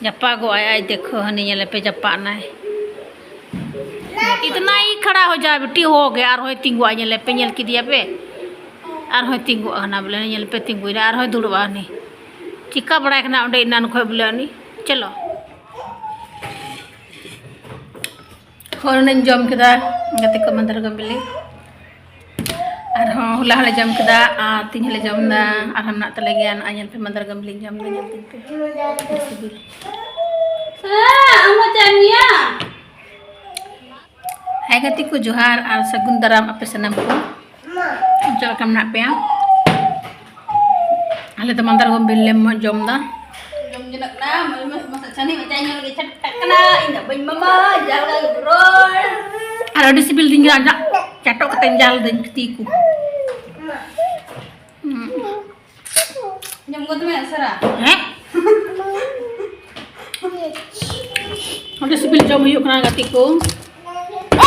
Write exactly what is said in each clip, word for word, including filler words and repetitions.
ᱡᱟᱯᱟᱜᱚᱜ ᱟᱭ, ᱟᱡ ᱫᱮᱠᱷᱚ, ᱦᱟᱹᱱᱤ ᱧᱮᱞᱮ ᱯᱮ, ᱡᱟᱯᱟᱜ ᱱᱟᱭ᱾ ᱤᱛᱱᱟ ᱦᱤ ᱠᱷᱟᱲᱟ ᱦᱚ ᱡᱟ ᱵᱤᱴᱤ, ᱦᱚ ᱜᱮ, ᱟᱨᱦᱚᱸᱭ ᱛᱤᱸᱜᱩᱜᱼᱟ, ᱧᱮᱞᱮ ᱯᱮ, ᱧᱮᱞ ᱠᱮᱫᱮᱭᱟ ᱯᱮ, ᱟᱨᱦᱚᱸᱭ ᱛᱤᱸᱜᱩᱜ ᱠᱟᱱᱟ ᱵᱚᱞᱮ, ᱧᱮᱞ ᱯᱮ, ᱛᱤᱸᱜᱩᱭᱮᱱᱟ, ᱟᱨᱦᱚᱸᱭ ᱫᱩᱲᱩᱵᱼᱟ ᱦᱟᱹᱱᱤ᱾ ᱪᱤᱠᱟ ᱵᱟᱲᱟᱭ ᱠᱟᱱᱟ ᱚᱸᱰᱮ ᱮᱱᱟᱱ ᱠᱷᱚᱡ ᱵᱚᱞᱮ ᱩᱱᱤ? ᱪᱚᱞᱚ᱾ ᱦᱚᱨᱚᱱᱤᱧ ᱡᱚᱢ ᱠᱮᱫᱟ, ᱜᱟᱛᱮ ᱠᱚ, ᱢᱟᱫᱟᱨᱜᱚᱢ ᱵᱤᱞᱤ᱾ ᱟᱨᱦᱚᱸ ᱦᱚᱞᱟ ᱦᱚᱸᱞᱮ ᱡᱚᱢ ᱠᱮᱫᱟ, ᱟᱨ ᱛᱤᱦᱤᱧ ᱦᱚᱸᱞᱮ ᱡᱚᱢ ᱮᱫᱟ᱾ ᱟᱨᱦᱚᱸ ᱢᱮᱱᱟᱜ ᱛᱟᱞᱮ ᱜᱮᱭᱟ, ᱱᱚᱜᱼᱚᱭ ᱧᱮᱞ ᱯᱮ, ᱢᱟᱫᱟᱨᱜᱚᱢ ᱵᱤᱞᱤᱧ ᱡᱚᱢ ᱮᱫᱟ, ᱧᱮᱞ ᱛᱤᱧ ᱯᱮ᱾ ᱟᱹᱰᱤ ᱥᱤᱵᱤᱞ᱾ ᱦᱮᱸ, ᱟᱢ ᱦᱚᱸ ᱪᱟᱭ ᱧᱩᱭᱟ? ᱦᱮᱸ ᱜᱟᱛᱮ ᱠᱚ, ᱡᱚᱦᱟᱨ ᱟᱨ ᱥᱟᱹᱜᱩᱱ ᱫᱟᱨᱟᱢ ᱟᱯᱮ ᱥᱟᱱᱟᱢ ᱠᱚ᱾ ᱪᱮᱫ ᱞᱮᱠᱟ ᱢᱮᱱᱟᱜ ᱯᱮᱭᱟ? ᱟᱞᱮ ᱫᱚ ᱢᱟᱫᱟᱨᱜᱚᱢ ᱵᱤᱞᱤ ᱞᱮ ᱡᱚᱢ ᱮᱫᱟ᱾ ᱡᱚᱢ ᱡᱚᱱᱚᱜ ᱠᱟᱱᱟ, ᱢᱟᱹᱭ ᱢᱟ ᱢᱟᱥᱟ ᱪᱷᱟᱹᱱᱤ ᱢᱟ ᱪᱟᱭ ᱧᱩ ᱞᱟᱹᱜᱤᱫ ᱪᱷᱟᱴᱠᱟᱜ ᱠᱟᱱᱟ, ᱤᱧ ᱫᱚ ᱵᱟᱹᱧ ᱢᱟᱢᱟ, ᱡᱟᱞ ᱜᱟᱞ ᱨᱚᱲ᱾ ᱟᱨ ᱟᱹᱰᱤ ᱥᱤᱵᱤᱞ ᱫᱤᱧ ᱠᱟᱱᱟ, ᱪᱟᱴᱚᱜ ᱠᱟᱛᱮᱧ ᱡᱟᱞ ᱫᱟᱹᱧ ᱛᱤ ᱠᱚ᱾ ᱦᱩᱸ᱾ ᱡᱚᱢ ᱜᱚᱫ ᱢᱮ ᱩᱥᱟᱹᱨᱟ᱾ ᱦᱮᱸ? ᱟᱹᱰᱤ ᱥᱤᱵᱤᱞ ᱡᱚᱢ ᱦᱩᱭᱩᱜ ᱠᱟᱱᱟ ᱜᱟᱛᱮ ᱠᱚ᱾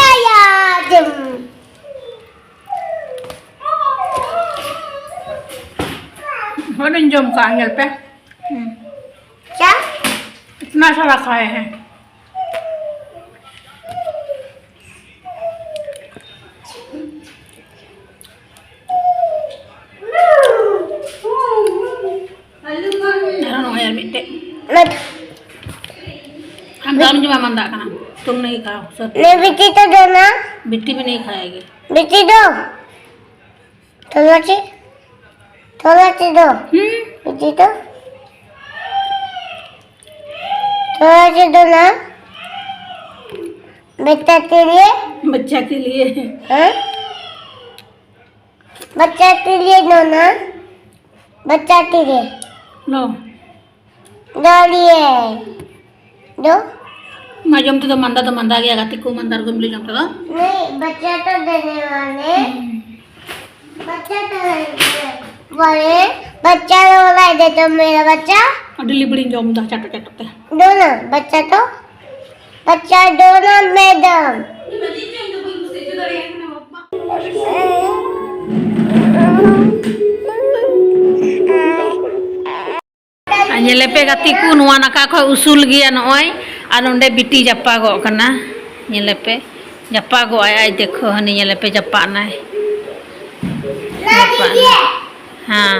ᱮᱭᱟ, ᱡᱚᱢ᱾ ᱦᱚᱲᱤᱧ ᱡᱚᱢ ᱠᱟᱜᱼᱟ, ᱧᱮᱞ ᱯᱮ᱾ ᱦᱩᱸ᱾ ᱪᱟ? ᱤᱛᱱᱟ ᱥᱟᱨᱟ ᱠᱷᱟᱭᱟ ᱦᱮᱸ᱾ ᱟᱨᱦᱚᱸ ᱱᱚᱜᱼᱚᱭ ᱟᱨ ᱢᱤᱫᱴᱮᱡ᱾ ᱟᱢ ᱫᱚ ᱟᱞᱚᱢ ᱡᱚᱢᱟ, ᱢᱟᱸᱫᱟᱜ ᱠᱟᱱᱟ᱾ तुम नहीं खाओ, सब। नहीं, बिट्टी तो दो ना। बिट्टी भी नहीं खाएगी। बिट्टी दो। थोड़ा सी, थोड़ा सी दो। हम्म। बिट्टी दो। थोड़ा सी दो ना। बच्चा के लिए। बच्चा के लिए। हाँ? बच्चा के लिए दो ना। बच्चा के लिए। लो। दो लिए। दो। ᱢᱟ ᱡᱚᱢ ᱛᱮᱫᱚ ᱢᱟᱸᱫᱟ ᱫᱚ ᱢᱟᱸᱫᱟ ᱜᱮᱭᱟ ᱜᱟᱛᱮ ᱠᱚ, ᱢᱟᱸᱫᱟᱨᱜᱚᱢ ᱵᱤᱞᱤ ᱡᱚᱢ ᱛᱮᱫᱚ᱾ नहीं, बच्चा तो देने वाले। हम्म। बच्चा तो देने वाले। बच्चा तो ला दे तो मेरा बच्चा। ᱟᱹᱰᱤ ᱞᱤᱵᱤᱲᱤᱧ ᱡᱚᱢ ᱮᱫᱟ ᱪᱟᱴᱚ ᱪᱟᱴᱚ ᱛᱮ᱾ दो ना, बच्चा तो। बच्चा दो ना, मैडम। ᱟᱨ ᱧᱮᱞᱮᱯᱮ ᱜᱟᱛᱮ ᱠᱚ, ᱱᱚᱣᱟ ᱱᱟᱠᱷᱟ ᱠᱷᱚᱡ ᱩᱥᱩᱞ ᱜᱮᱭᱟ ᱱᱚᱜᱼᱚᱭ, ᱟᱨ ᱱᱚᱰᱮ ᱵᱤᱴᱤ ᱡᱟᱯᱟᱜᱚᱜ ᱠᱟᱱᱟ᱾ ᱧᱮᱞᱮᱯᱮ, ᱡᱟᱯᱟᱜᱚᱜ ᱟᱭ ᱟᱡ, ᱫᱮᱠᱷᱚ, ᱦᱟᱹᱱᱤ ᱧᱮᱞᱮᱯᱮ, ᱡᱟᱯᱟᱜ ᱱᱟᱭ᱾ ᱡᱟᱯᱟᱜ ᱱᱟᱭ᱾ ᱦᱮᱸ᱾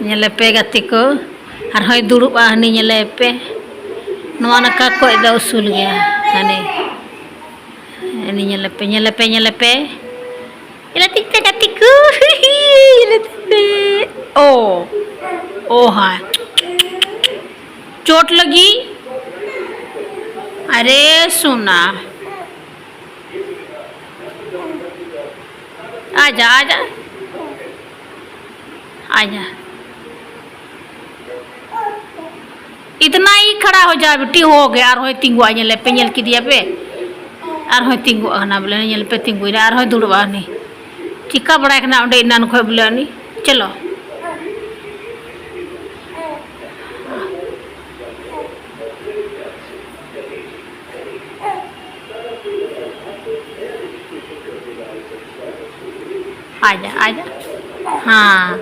ᱧᱮᱞᱮᱯᱮ ᱜᱟᱛᱮ ᱠᱚ, ᱟᱨᱦᱚᱸᱭ ᱫᱩᱲᱩᱵᱼᱟ ᱦᱟᱹᱱᱤ, ᱧᱮᱞᱮᱯᱮ᱾ ᱱᱚᱣᱟ ᱱᱟᱠᱷᱟ ᱠᱷᱚᱡ ᱫᱚ ᱩᱥᱩᱞ ᱜᱮᱭᱟ ᱦᱟᱹᱱᱤ᱾ ᱦᱟᱹᱱᱤ ᱧᱮᱞᱮᱯᱮ, ᱧᱮᱞᱮᱯᱮ, ᱧᱮᱞᱮᱯᱮ᱾ ᱧᱮᱞᱮ ᱛᱤᱧ ᱯᱮ ᱜᱟᱛᱮ ᱠᱚ᱾ ᱧᱮᱞᱮ ᱛᱤᱧ ᱯᱮ᱾ ᱳ᱾ ᱳ ᱦᱟᱭ᱾ ᱪᱳᱴ ᱞᱟᱹᱜᱤᱫ? ᱟᱨᱮ ᱥᱳᱱᱟ᱾ ᱟᱡᱟ, ᱟᱡᱟ᱾ ᱟᱡᱟ᱾ इतना ही खड़ा हो जा बेटी, हो गया, ᱟᱨᱦᱚᱸᱭ ᱛᱤᱸᱜᱩᱜᱼᱟ, ᱧᱮᱞᱮ ᱯᱮ, ᱧᱮᱞ ᱠᱮᱫᱮᱭᱟ ᱯᱮ? ᱟᱨᱦᱚᱸᱭ ᱛᱤᱸᱜᱩᱜ ᱠᱟᱱᱟ ᱵᱚᱞᱮ, ᱧᱮᱞ ᱯᱮ, ᱛᱤᱸᱜᱩᱭᱮᱱᱟ, ᱟᱨᱦᱚᱸᱭ ᱫᱩᱲᱩᱵᱼᱟ ᱩᱱᱤ᱾ ᱪᱤᱠᱟ ᱵᱟᱲᱟᱭ ᱠᱟᱱᱟ ᱚᱸᱰᱮ ᱮᱱᱟᱱ ᱠᱷᱚᱡ ᱵᱚᱞᱮ ᱩᱱᱤ? ᱪᱚᱞᱚ᱾ आजा, आजा। हाँ।